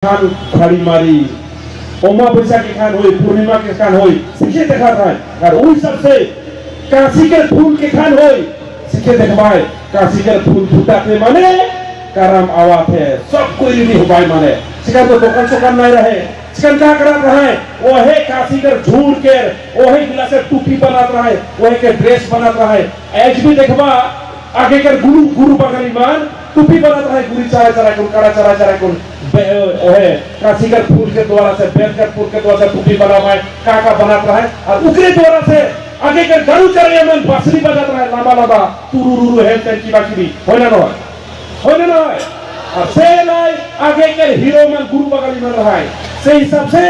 खान घड़ी मारी अमावस्या के खान हुई, पूर्णिमा के खान हुई, सीखे देखा था। और उस सबसे काशी के फूल के खान हुई, सीखे देखवाए काशी के फूल फूटाते माने करम आवात है, सब कोई नहीं हो पाए माने सिखान तो दुकान सोकान नहीं रहे, सिखान क्या करत रहे, वहे काशी के झूर के वही गिला से टूपी बनात रहे, वही के ड्रेस बनात रहे। एज भी देखवा आगे के गुरु गुरु बगानी मान टूपी बनात रहे, गुरी चरा चरा कुन कड़ा चरा चरा कुन ओहे काशी के फूल के द्वारा से बेल के फूल के द्वारा से टूपी बनावाए का का बनात रहे। और उकरे द्वारा से आगे के गरु चराइया मन बांसुरी बजात रहे लंबा लंबा तुरु है तेन की बाकी भी होय ना नय, होय ना नय। और से लाई आगे के हीरो मन गुरु बगाली मन रहा है, से हिसाब से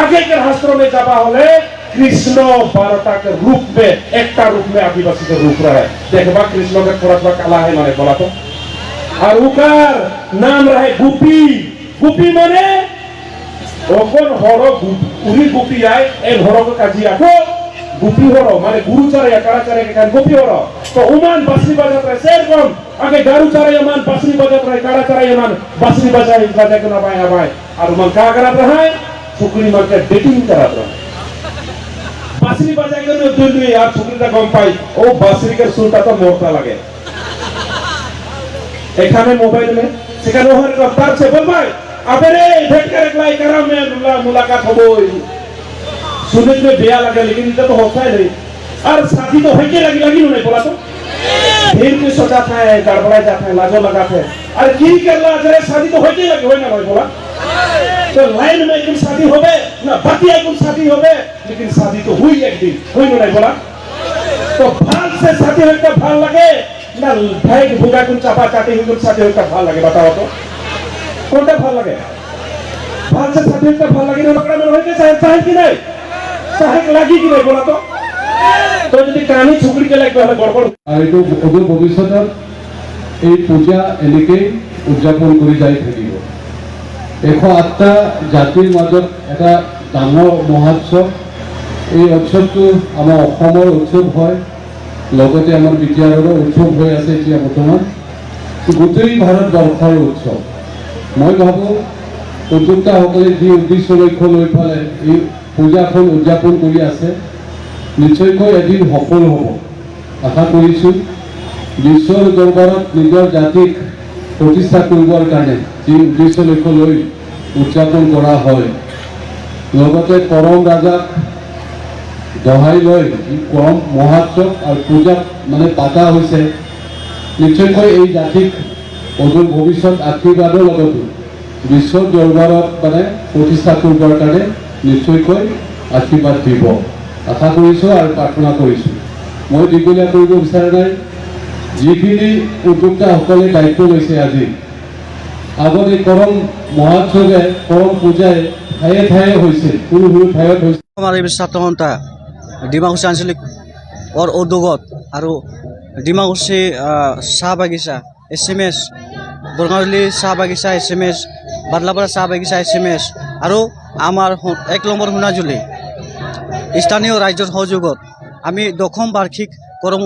आगे के शास्त्रों में जाबा होले कृष्ण 12टा के रूप में एकटा रूप में आदिवासी के रूप रहे। देखबा कृष्ण के थोड़ा थोड़ा काला है माने बोला तो, और उकार नाम रहे गुपी। गुपी माने ओकन हरो उरी गुपी आए एन हरो के काजी आको गुपी हरो माने गुरु चारे कारा चारे के कान गुपी हरो। तो उमान बांसुरी बजात रहे सेरकम आगे गारू चारे मान बांसुरी बजात रहे, कारा चारे मान बांसुरी बजाए बजाए के ना पाए आबाए। और उमान का करत रहे छुकरी मान के डेटिंग करत रहे, बांसुरी बजाए के दुई दुई আর ছুকরিটা কম পাই ও বাঁশরি के সুরটা তো মোটা লাগে। এখানে মোবাইল মে সেখানে ওখানে রফতার से बोल भाई अबे रे भेट कर एकला करा में मुलाकात होबोई सुने में बेया लगे, लेकिन इधर तो होता ही नहीं। और शादी तो होके लगी लगी नहीं बोला तो फिर कोई सोचा था गड़बड़ा जाता है लाजो लगाते है। अरे की करला अरे शादी तो होके लगी होय ना भाई बोला तो लाइन में एक शादी होबे ना बाकी एक शादी होबे, लेकिन शादी तो हुई एक दिन हुई नहीं बोला तो भाल से शादी होते भाल लगे ना भाई भुगा कुन चापा चाटी हुई शादी होते भाल लगे बताओ तो कोनटा भाल लगे भाल से शादी होते भाल लगे ना लकड़ा में होके चाहे चाहे कि नहीं चाहे लगी कि नहीं बोला तो तो যদি কানি ছুকরি কে লাগবে হলে গড়বড়। আৰু এইটো অদূৰ ভৱিষ্যতত এই পূজা এনেকেই উদযাপন কৰি যাই থাকিব। 108টা জাতিৰ মাজত এটা ডাঙৰ মহোৎসৱ। এই উৎসৱটো আমাৰ অসমৰ উৎসৱ হয়, লগতে আমাৰ বি টি আৰৰো উৎসৱ হৈ আছে এতিয়া বৰ্তমান, গোটেই ভাৰতবৰ্ষৰ উৎসৱ। মই ভাবোঁ উদ্যোক্তাসকলে যি উদ্দেশ্য লক্ষ্য লৈ পেলাই এই পূজাখন উদযাপন কৰি আছে, নিশ্চয়কৈ এদিন সফল হ'ব আশা কৰিছোঁ। বিশ্বৰ দৰবাৰত নিজৰ জাতিক প্ৰতিষ্ঠা কৰিবৰ কাৰণে যি উদ্দেশ্য লক্ষ্য লৈ উদযাপন কৰা হয়, লগতে কৰম ৰাজাক দহাই লৈ যি কৰম মহোৎসৱ আৰু পূজাক মানে পাতা হৈছে, নিশ্চয়কৈ এই জাতিক অদূৰ ভৱিষ্যত আশীৰ্বাদৰ লগতো বিশ্বৰ দৰবাৰত মানে প্ৰতিষ্ঠা কৰিবৰ কাৰণে নিশ্চয়কৈ আশীৰ্বাদ দিব আশা কৰিছোঁ আৰু প্ৰাৰ্থনা কৰিছোঁ। মই দীঘলীয়া কৰিব বিচৰা নাই। যিখিনি উদ্যোক্তাসকলে দায়িত্ব লৈছে আজি, আগত এই কৰম মহোৎসৱে কৰম পূজাই ঠায়ে ঠায়ে হৈছে, সৰু সৰু ঠাইত হৈছে। আমাৰ এই ছাত্ৰ সন্থা ডিমাকুছি আঞ্চলিকৰ উদ্যোগত আৰু ডিমাকুছি চাহ বাগিচা এছ এম এছ, বৰঙাজুলি চাহ বাগিচা এছ এম এছ, বাদলাপাৰা চাহ বাগিচা এছ এম এছ আৰু আমাৰ 1 নম্বৰ সোণাজুলি স্থানীয় ৰাইজৰ সহযোগত আমি দশম বাৰ্ষিক কৰম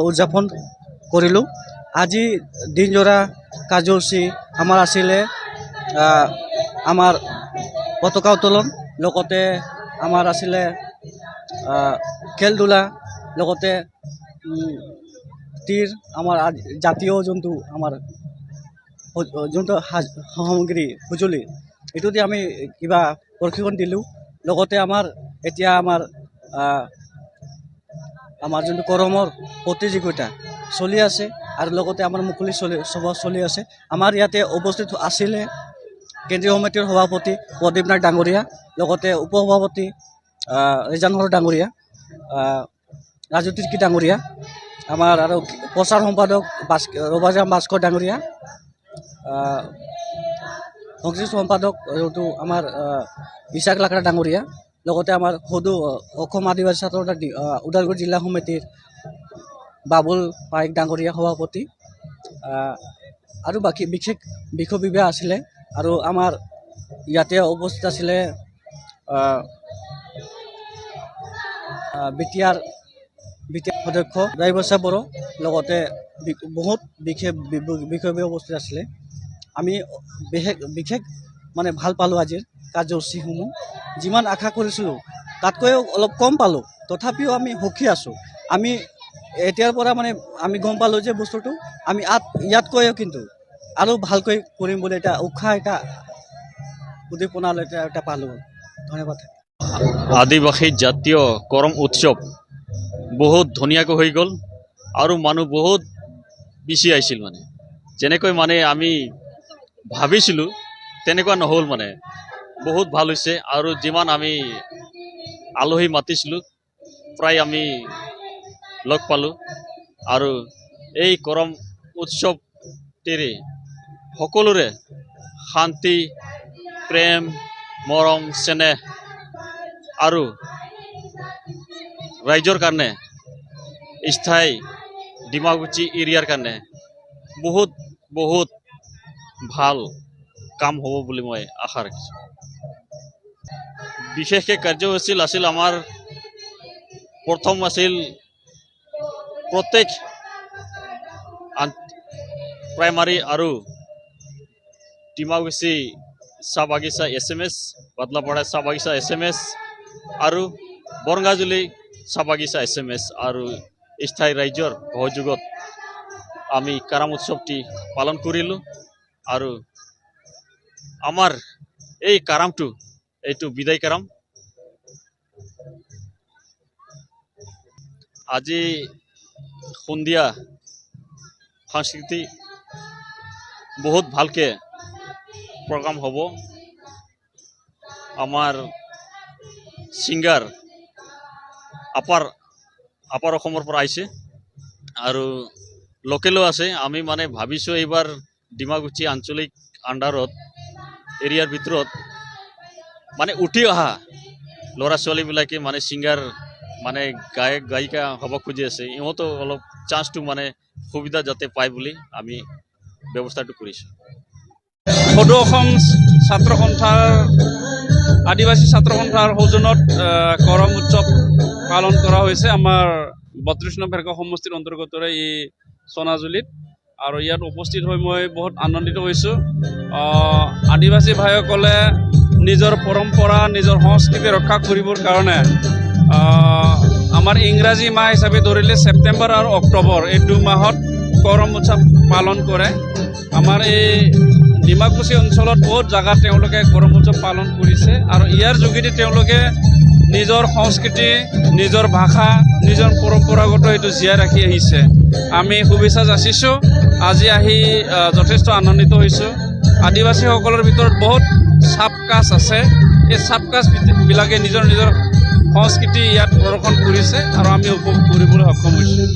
উদযাপন কৰিলোঁ। আজি দিনজোৰা কাৰ্যসূচী আমাৰ আছিলে, আমাৰ পতাকা উত্তোলন, লগতে আমাৰ আছিলে খেল ধূলা, লগতে তীৰ, আমাৰ জাতীয় যোনটো আমাৰ যোনটো সামগ্ৰী সঁজুলি, এইটো দি আমি কিবা প্ৰশিক্ষণ দিলোঁ। লগতে আমাৰ এতিয়া আমাৰ যোনটো কৰমৰ প্ৰতিযোগিতা চলি আছে আৰু লগতে আমাৰ মুকলি চলি সভা চলি আছে। আমাৰ ইয়াতে উপস্থিত আছিলে কেন্দ্ৰীয় সমিতিৰ সভাপতি প্ৰদীপ নাথ ডাঙৰীয়া, লগতে উপ সভাপতি ৰিজানহৰ ডাঙৰীয়া, ৰাজু তিৰ্কী ডাঙৰীয়া, আমাৰ আৰু প্ৰচাৰ সম্পাদক ৰবাজাম ভাস্কৰ ডাঙৰীয়া, সংশ্লিষ্ট সম্পাদক যোনটো আমাৰ ইছাক লাকৰা ডাঙৰীয়া, লগতে আমাৰ সদৌ অসম আদিবাসী ছাত্ৰ সন্থা ওদালগুৰি জিলা সমিতিৰ বাবুল পাইক ডাঙৰীয়া সভাপতি, আৰু বাকী বিশেষ বিষয়ববীয়া আছিলে। আৰু আমাৰ ইয়াতে উপস্থিত আছিলে বি টি আৰ অধ্যক্ষ ৰাইবসা বড়ো, লগতে বহুত বিশেষ বিষয়ববীয়া উপস্থিত আছিলে। আমি বিশেষ মানে ভাল পালোঁ। আজিৰ কাৰ্যসূচীসমূহ যিমান আশা কৰিছিলোঁ, তাতকৈও অলপ কম পালোঁ। তথাপিও আমি সুখী আছোঁ। আমি এতিয়াৰ পৰা মানে আমি গম পালোঁ যে বস্তুটো আমি ইয়াতকৈও কিন্তু আৰু ভালকৈ কৰিম বুলি এটা উৎসাহ, এটা উদ্দীপনা এটা পালোঁ। ধন্যবাদ। আদিবাসী জাতীয় কৰম উৎসৱ বহুত ধুনীয়াকৈ হৈ গ'ল আৰু মানুহ বহুত বেছি আহিছিল। মানে যেনেকৈ মানে আমি ভাবিছিলোঁ, তেনেকুৱা নহ'ল। মানে বহুত ভাল হৈছে আৰু যিমান আমি আলহী মাতিছিলোঁ, প্ৰায় আমি লগ পালোঁ। আৰু এই কৰম উৎসৱটিৰে সকলোৰে শান্তি, প্ৰেম, মৰম, চেনেহ আৰু ৰাইজৰ কাৰণে, স্থায়ী ডিমাকুচি এৰিয়াৰ কাৰণে বহুত বহুত ভাল কাম হ'ব বুলি মই আশা ৰাখিছোঁ। বিশেষকৈ কাৰ্যসূচী আছিল আমাৰ, প্ৰথম আছিল প্ৰত্যেক প্ৰাইমাৰী আৰু ডিমাকুচি চাহ বাগিচা এছ এম এছ, বাদলাপাৰা চাহ বাগিচা এছ এম এছ আৰু বৰঙ্গাজুলি চাহ বাগিচা এছ এম এছ আৰু স্থায়ী ৰাইজৰ সহযোগত আমি কাৰাম উৎসৱটি পালন কৰিলোঁ। আৰু আমাৰ এই কাৰামটো, এইটো বিদায় কাৰাম। আজি সন্ধিয়া সাংস্কৃতিক বহুত ভালকৈ প্ৰগ্ৰাম হ'ব। আমাৰ ছিংগাৰ আপাৰ আপাৰ অসমৰ পৰা আহিছে আৰু লোকেলো আছে। আমি মানে ভাবিছোঁ, এইবাৰ ডিমাকুচি আঞ্চলিক আণ্ডাৰত এৰিয়াৰ ভিতৰত মানে উঠি অহা ল'ৰা ছোৱালীবিলাকে মানে ছিংগাৰ, মানে গায়ক গায়িকা হ'ব খুজি আছে, ইহঁতো অলপ চান্সটো, মানে সুবিধা যাতে পায় বুলি আমি ব্যৱস্থাটো কৰিছোঁ। সদৌ অসম ছাত্ৰ সন্থাৰ, আদিবাসী ছাত্ৰ সন্থাৰ সৌজন্যত কৰম উৎসৱ পালন কৰা হৈছে আমাৰ 32 নং ভেৰগাঁও সমষ্টিৰ অন্তৰ্গতৰে এই চনাজুলিত। আৰু ইয়াত উপস্থিত হৈ মই বহুত আনন্দিত হৈছোঁ। আদিবাসী ভাইসকলে নিজৰ পৰম্পৰা, নিজৰ সংস্কৃতি ৰক্ষা কৰিবৰ কাৰণে আমাৰ ইংৰাজী মাহ হিচাপে ধৰিলে ছেপ্টেম্বৰ আৰু অক্টোবৰ, এই 2 মাহত কৰম উৎসৱ পালন কৰে। আমাৰ এই ডিমাকুচি অঞ্চলত বহুত জেগাত তেওঁলোকে কৰম উৎসৱ পালন কৰিছে আৰু ইয়াৰ যোগেদি তেওঁলোকে নিজৰ সংস্কৃতি, নিজৰ ভাষা, নিজৰ পৰম্পৰাগত এইটো জীয়াই ৰাখি আহিছে। আমি শুভেচ্ছা যাচিছোঁ। আজি আহি যথেষ্ট আনন্দিত হৈছোঁ। আদিবাসীসকলৰ ভিতৰত বহুত চাব কাষ্ট আছে। এই চাব কাষ্টবিলাকে নিজৰ নিজৰ সংস্কৃতি ইয়াত প্ৰদৰ্শন কৰিছে আৰু আমি উপভোগ কৰিবলৈ সক্ষম হৈছোঁ।